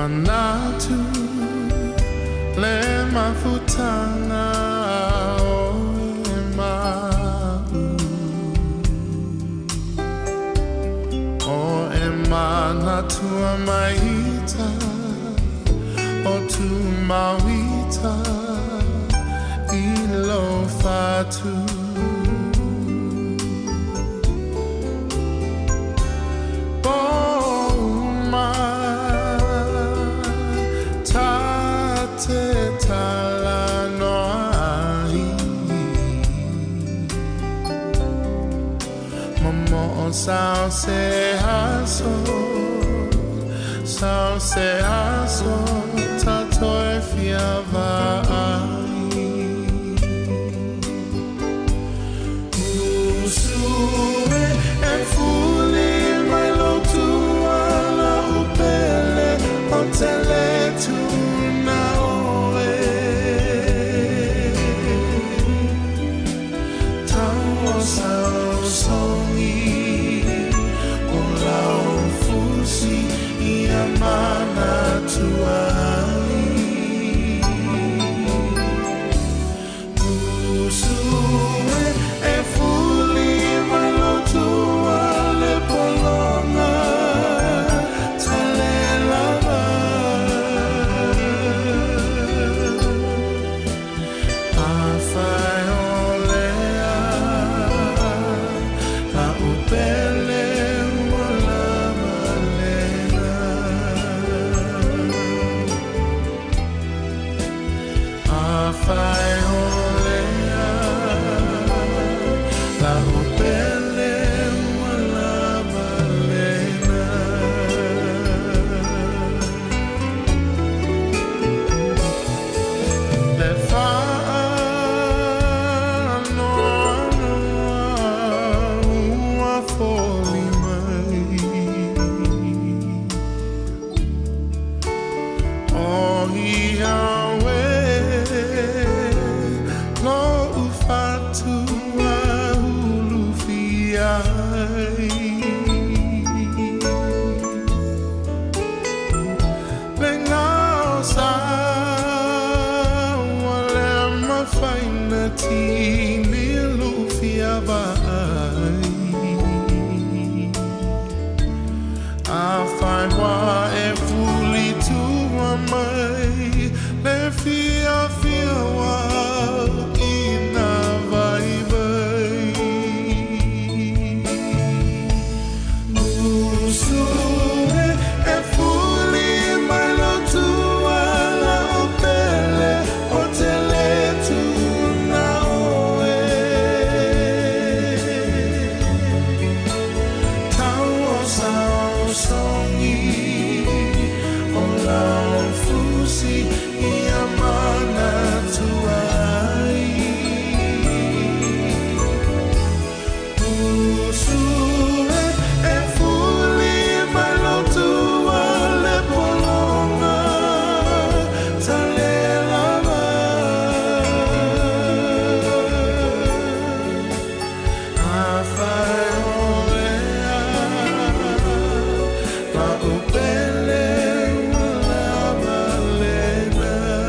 Manatu le mafutanga o e mau O e manatua maita o tu mauita i lo fatu. Sao se aso, sao se aso, tatoe fiava ai. Usue e fuli mai lo tua la upele o tele tuna oe. Tau sao songi. Upele wala malena.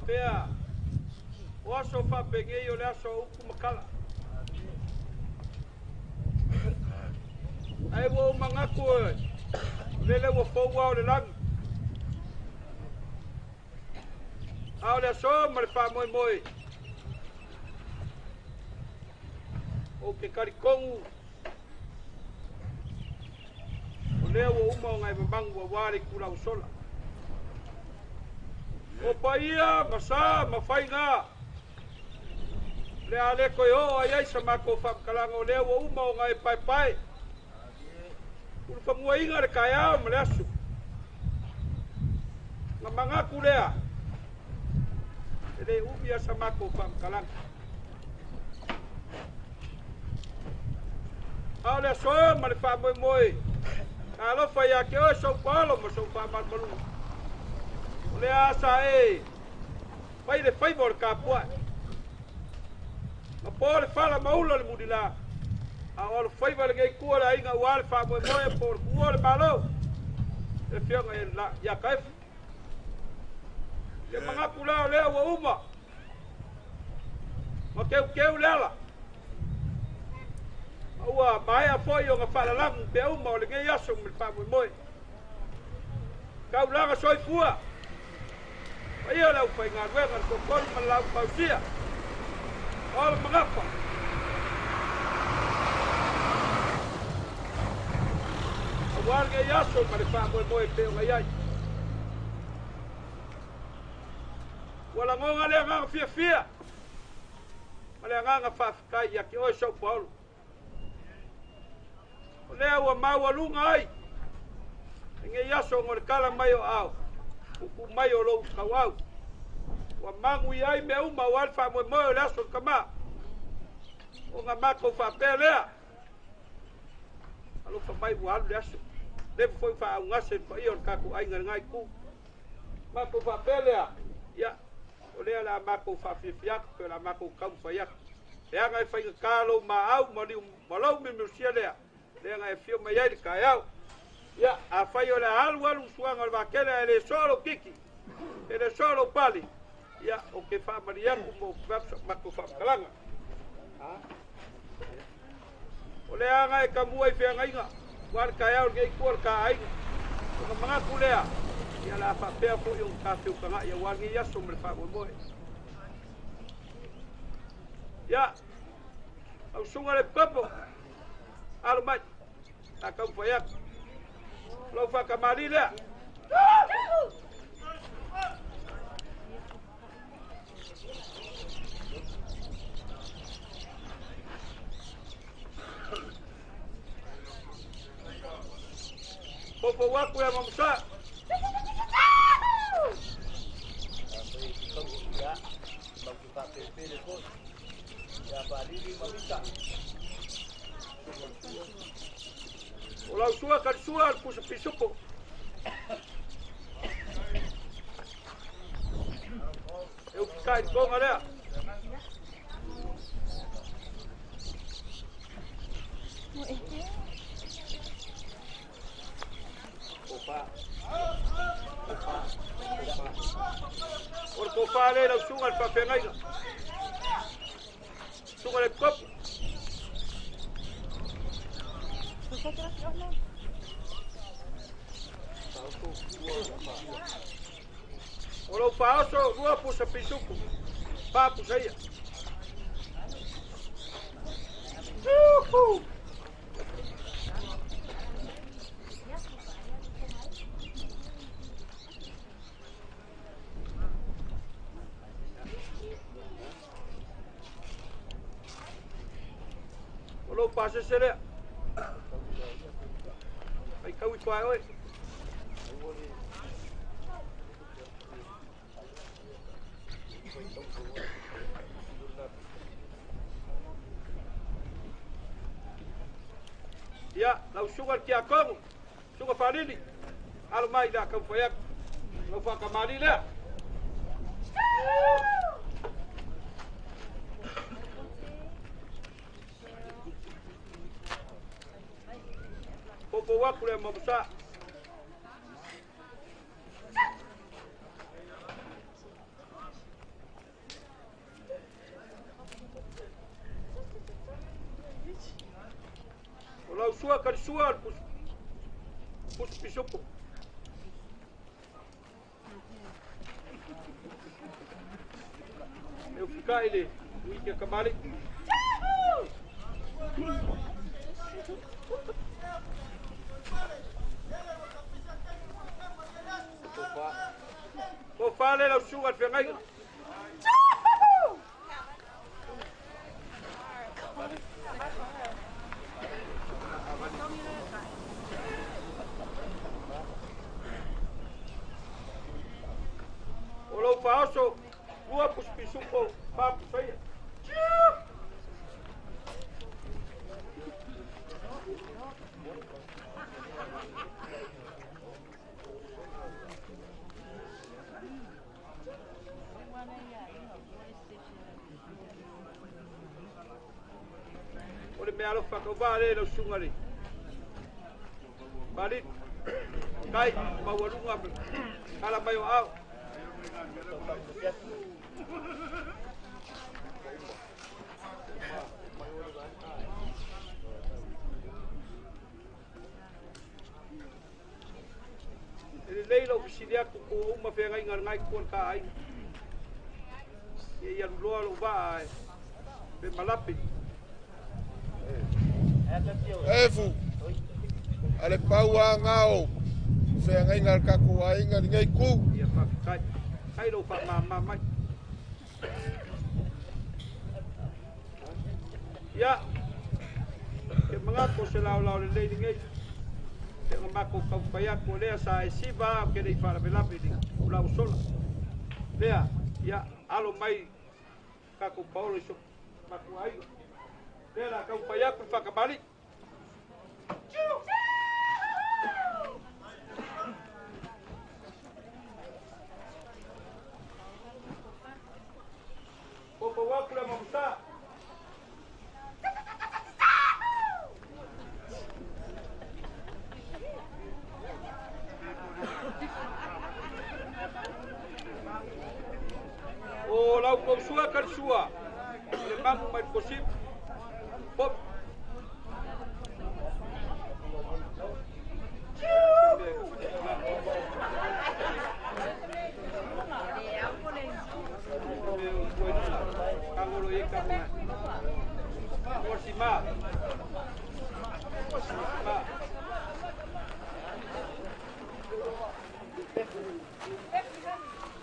faapea o aso faapenei o le aso o upu ma tala. Ae ua ou manatu o lele ua fou ao o le lagi. A o le aso ma le faamoemoe, ou te talitonu o lea ua uma ona e mamagu aua le itula ua sola. O paia ma sa ma faiga, le a le toe oo ai ai sa matou faamatalaga o lea ua uma ona e paepae. Ulufanuaina le taeao ma le aso. Na manatu lea, e le umi lava sa matou faamatalaga. A o le aso ma le faamoemoe, talofa ia te oe sou paolo ma sou faamalumaluga. O lea sa e fai le faiva o le tapuai. Na po le fala ma ula le mulila, a o alofaiva lenei itu o le aiga aua le faamoemoe po o le tuua o le Malo, le Afioga ia Taefu. Ke manatu la o lea ua uma, ma teuteu le ala. Ma ua maea foi ona faalalagu pea uma o lenei aso ma le faamoemoe. Taulaga soifua, paia o le aufaigaluega, le toatolu ma le laupausia, o le magafa. Aua lenei aso ma le faamoemoe pei ona i ai. Ua lagona le agaga fiafia ma le agaga faafetai ia te oe sou paolo. O lea ua maualuga ai lenei aso ona o le tala mai o aao, tuutuu mai o lou tauau. Ua manuia ai mea uma aua le faamoemoe o le aso o le tama. Ona matou faapea lea, alofa mai ua alu le aso. Leva foi faaaugase le paia o le tatou aiga i lena itu. Matou faapea lea, ia, o lea o le a matou faafiafia atu pe o le a matou taumafai atu. Leaga e faigata lou maau ma liu ma lou miumiusia lea, leaga e afio mai ai le taeao. Ia, afai o le a alu alu suaga o le vatele ae le soa lou tiki, e le soa lou pali, ia, ou te faamalie atu mo matou faamatalaga. O lea aga e tamua i feagaiga, aua le taeao lenei i tua o le ta aiga. Ona manatu lea, ia o le a faapea foi ona ta feutaga'i aua lenei aso ma le faamoemoe. Ia, lau susuga i le Epikopo, alo mai, ta taumafai atu. O lau faatamalii lea. Poupou atu ia Mamusa. O lau sua kalisua le pusa pisupo. E upitai le tonga lea. O le tofa lea i lau susuga i le faafeagaiga. Susuga i le Epikopo. O lou faaoso, 2 pusa pisupo, 4 pusa ia. Uhu! O lou pasese lea. Faitau ifo ai oe. Ia, lau susuga i le Tiakono, susuga Faalili, alo mai le a taumafai atu. Lau faatamalii lea. Poupou atu le Mamusa. sua kalisua o le pusu pisupo. Eu fikai le uike kamali. Ko fale lau suga le feagaiga. O lau faaoso lua pusupisupo faapusaia. O le mea alofa kauvaa le lau suga le Malit kai maualuga kala mai o ao. E lelei lou fesili atu po ua uma feagaiga lenai kua le taaiga. Ia ia aluloa lou vaa e pe malape. Efu, a le pau a ngao, feagaiga a le tatou aiga lenei itu. Ia faafetai. Kai lou faamama mai. Ia, ke manatu o se laolao lelei lenei. Pe ona matou taumafai atu o lea sa e siva ou te le i faalavelave i le tulaga sola. Lea, ia, alo mai tatou paolo i so matou aiga. Lea la taumafai atu i faatamalii. Poupou atu le mamusa. O lau kousua kalisua i le mamu mai le kosimu. Pop.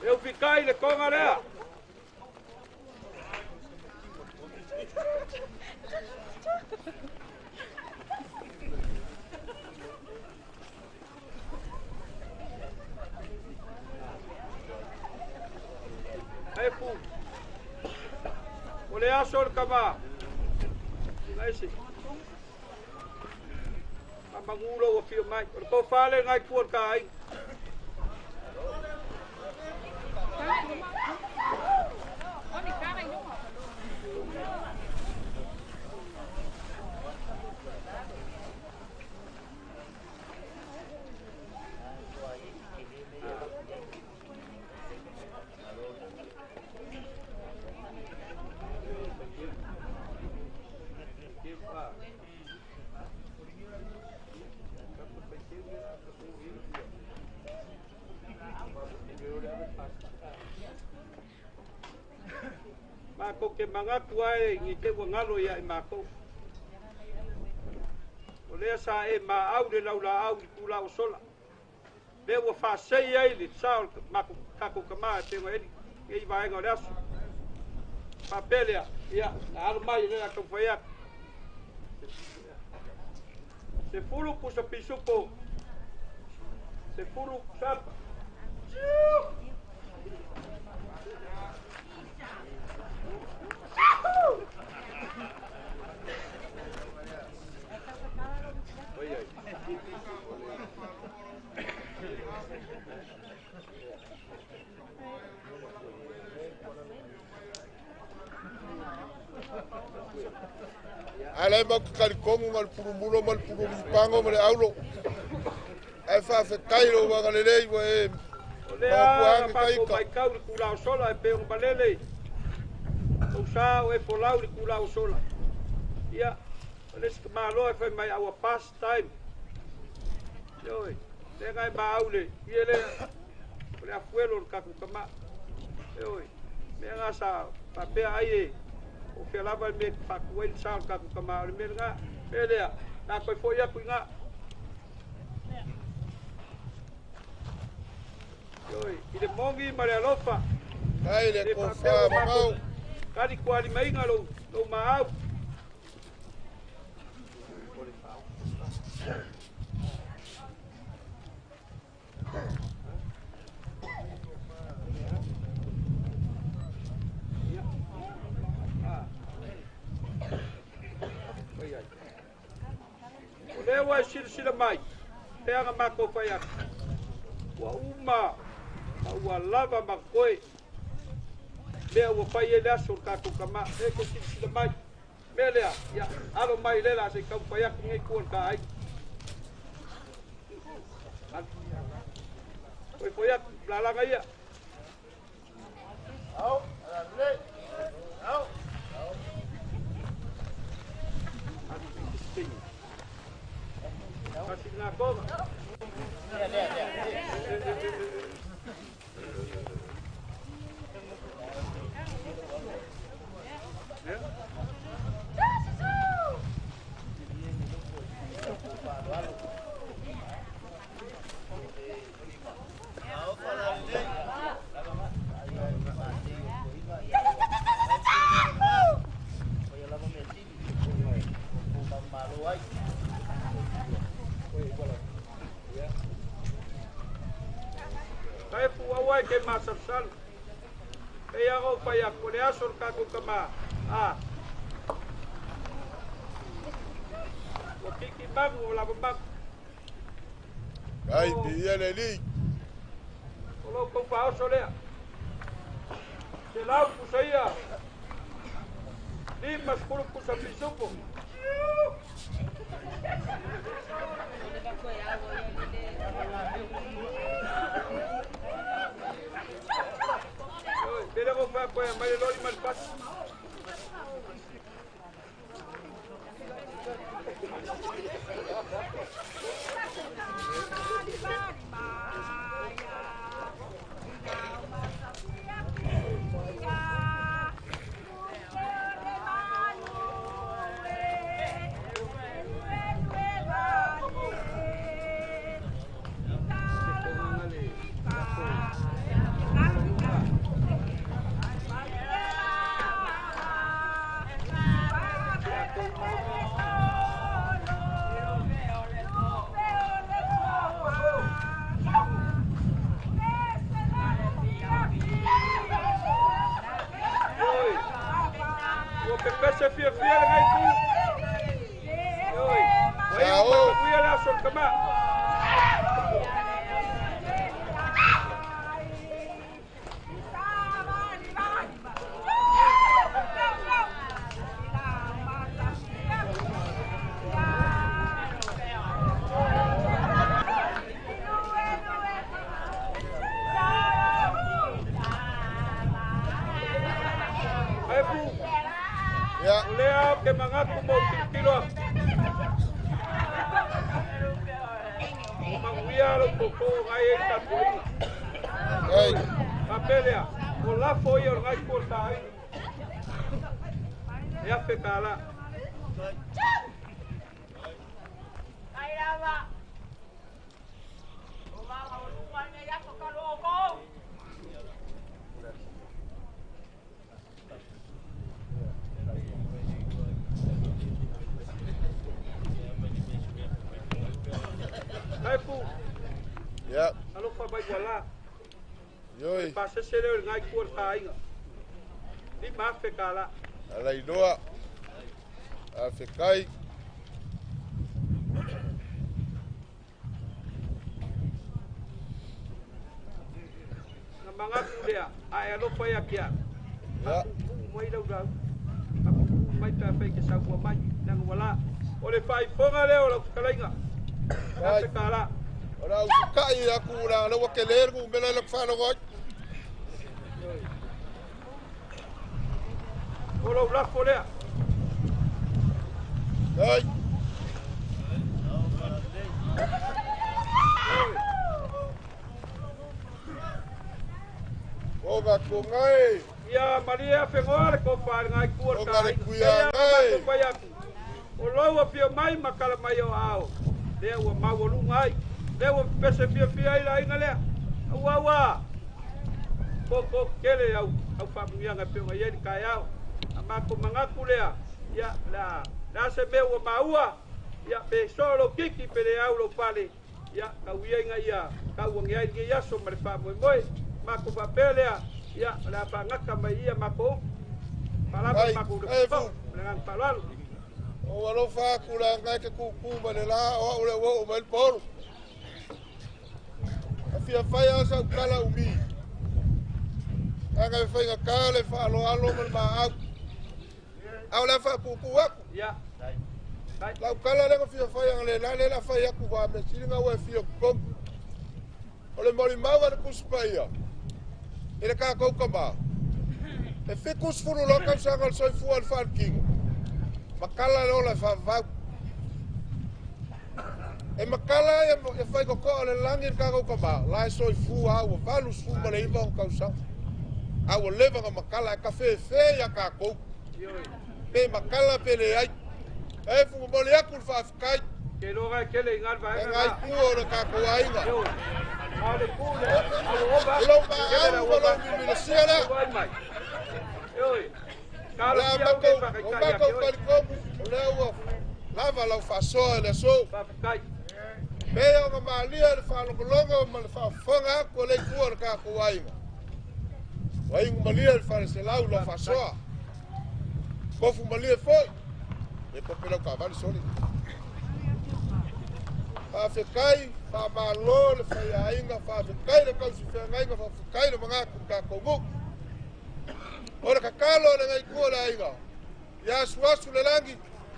Eu fikai le konga lea. Efu. O le aso le kama. Ese. Mamangulo ua fio mai. O le kofale ngai kua le ka aiga. Mākou ke manatu ai ni te ua ngalo ia i mākou. O lea sa e maau le laulaau i tula o sola. Lea ua faasei ai le sa o le mākou tatou kamā e pei ona eli nei vaega o le aso. Faapea lea, ia, na alo mai lea taumafai atu. 10 pusa pisupo, 10 sapa. Ae mau ke kalikomu ma le pulumulo ma le pululipango ma le aulo. Ae faafetai lou agalelei ua e O lea na matou maitau i le tula o sola e pei ona malele ou sa o e folau i le tula o sola. Ia, O le isi tamāloa e fai mai our past time. Ioe, lea na e maau le ie lea o le afuelo o le tatou tamā. Ioe, mea na sa faapea ai e o fea lava le mea e faatu ai le sa o le tatou tamā o le mea lena. Mea lea, na toe foi atu i ina. Ioe, i le moni ma le alofa. Ai le E tofa faapea ua matou mamau. kali kualimaiga lou lou maau. Ia. Ah. Oi ai. O lea ua e silasila mai, pea na matou fai atu. Ua uma ma ua lava ma koe. Mea ua fai ai le aso o le tatou tamā. E te silasila mai. Mea lea, ia, alo mai le la se i taumafai atu lenei itu o le ta aiga. Foi foi atu, lalaga ia. Alu i se taimi. Kasi ngā koga. Ia. Kai pu aua e ke masalsal. E ia o fai aku le aso o le tatou tamā. Ah. Ua kiki magu o lava magu. Ai pia le li. O lou kou faaoso lea. Se lau pusa ia. 50 pusa pisupo. Oi, pele ko fa ko mai le lori mal pas. Oi. Ua pepese fiafia le ngai tu. Oi. Ua iu Sao. ma le aso o le tamā. Ai pu. Ia. O lea ke manatu mo tilotilo atu. O manuia lou tōtō ngai ai le tapuaiga. Ai. Faapea lea, o lafo ia o le ngai kua le taaiga. E afe kālā. Kai pu, Ia. alofa mai ua la. Ioi. Pasese lea o le ngai kua le taaiga. 5,000 kālā. Ala iloa. Afe kai. Na manatu lea, a e alofa ia kia. Ia. Puupuu mai lau lau. Puupuu mai pe afai ke saua mai. Leaga ua la. O le faaifoga lea o lau fetalaiga. Ai. Afe kālā. O la usukai aku la la wa ke le ku mela la fa lo. O lou lafo lea. Ai. O ga kongai. Ia malia fengoa le kofa le ngai kua O ta ga le aiga. kuia Ia ngai. matou fai atu. O lau afio mai ma kala mai o ao. Lea ua maualuga ai. Lea ua pese fiafia ai le aiga lea. Aua ua. Koko kele au au faamuiaga e pei ona i ai le taeao. A matou manatu lea. Ia la la se mea ua maua. Ia pe soo lou kiki pe le au lou pale. Ia tau ia ina ia tauage ai lenei aso ma le faamoemoe. Matou faapea lea. Ia o le a faagata mai ia matou upu. Faalava Ai, matou le ai pao. fu. Le agaga faaaloalo. O alofa aku la ngai ke kuku ma le la o au le o mai le polu. A fia fai a sa ukala umi. Anga e fai ngā le whaaloalo ma le maau. Au le wha pupu aku. Ia. Ai. Lau kala le fia fai anga le la le la fai aku wa me sili ngā ua fia kong. O le mori mau le kusipa ia. E le kākou ka mā. E fiku sefulu loa tausaga o le soifua i le faalekino. Makala le ola e faavavau. E makala ia e fai kokoa o le lagi i le kākou kamā. La e soifua au ua 89 ona tausaga. A ua leva na makala e kafefe ia kākou. Ioe. Pe makala pe leai. E fumomoli aku le faafetai. Ke loga e kele i ngā E vaega ngai na. kua o le kākou aiga. Ioe. A o le ku lea. A ua ova O lau atu. Kele la maau ua ma ova lau atu. mimilasia lea. Ua ai mai. Ioe. O le a Talosia au le matou, o faakaitai ia matou te oe. talitomu, o lea ua lava lau faasoa i le aso. Faafetai. Pea ona malia le faalogologo ma le faafofoga atu a le itu o le tatou aiga. Ua igu malia le faleselau lau faasoa. Tofu malie foi. E pope lau taavale soli. Faafetai, faamalo le faiaiga, faafetai le tausifeagaiga, faafetai le magatu i le tatou nuu. O le tatalo a le nai o le aiga. Ia asuasu le lagi,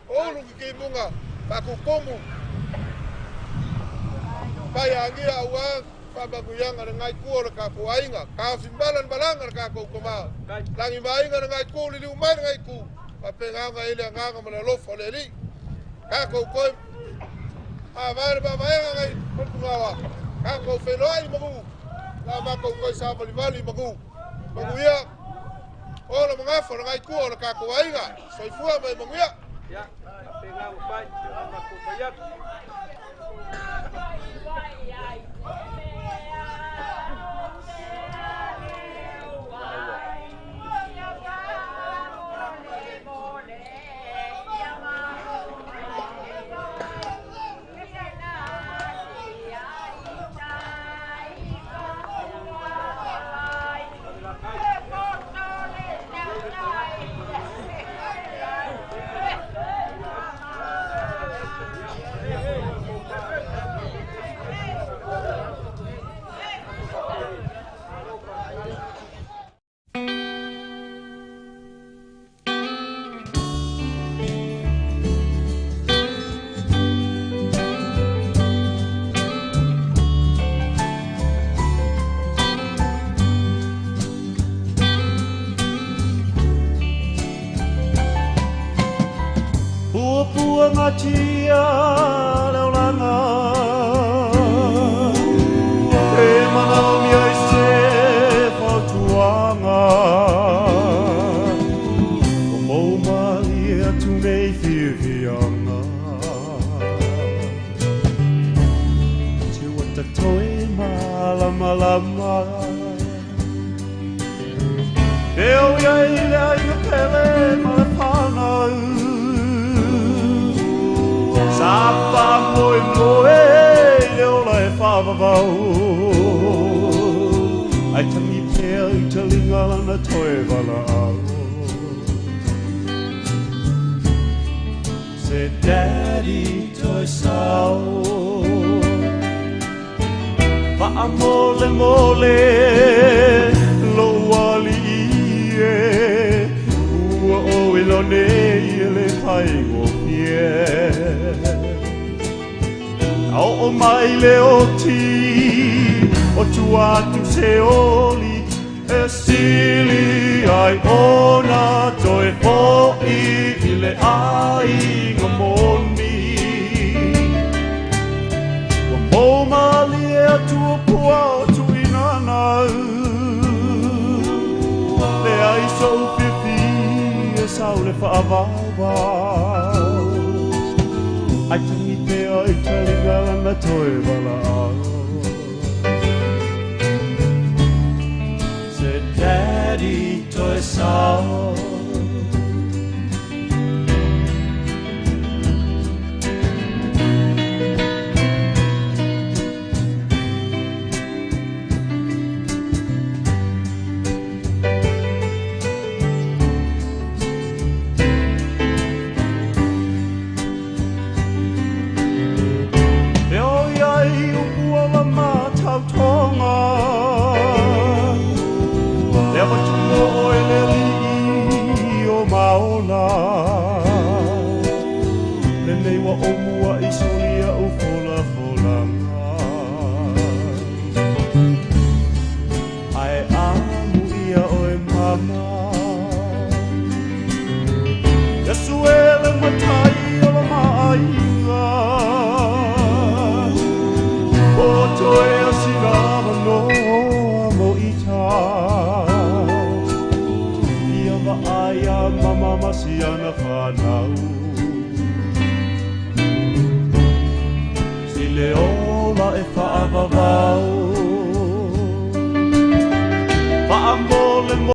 o ulu ki kimuga, faatutumu, faiagia auā faamanuiaga le nai o le tatou aiga. Taofimala le malaga le tatou komā. Kai. Lagi maaiga le nai ku, liliu mai le nai ku. Faapena i le agaga ma le alofa o le Alii. Tatou toe avae le vaavaega ngai Patugawa. Tatou feiloai magu. La matou toe savalivali magu. Manuia. O le magafa o le nai o le tatou aiga. Soifua ma ia manuia. Ia. Faapena ua fai. Pei ona matou fai atu. Pua pua ngatia le olanga E manaomia i se fautuaga O mou malie atu nei fiafiaga Te ua tatoe malamalama E o ia i le aiga pele ma le whanau Sa wha moe moe le ola e whawawau Ai tangi pea i te linga lana toe wala au Se daddy toi sao Wha mole mole lo wali e Ua o ilone i le whaingo pie Au o mai le o ti O tua atu se oli E sili Ai ona toe fo'i i le aiga moni. Ua moumalie atu o pua o tuinanau, leai so'u fiafia sau le fa'avaovao, ai tagi pea i taliga lana toe valaau. Se daddy toe sao. E oi ai upu o la matautoga, lea vatumo oe le alii o maola. Lenei ua ou mua i solia u folafolaga, ae amu ia oe mama. Iesu e le matai o la maaiga, o toe asilava noa mo ita. Ia vaaia mama ma siana fanau, si le ola e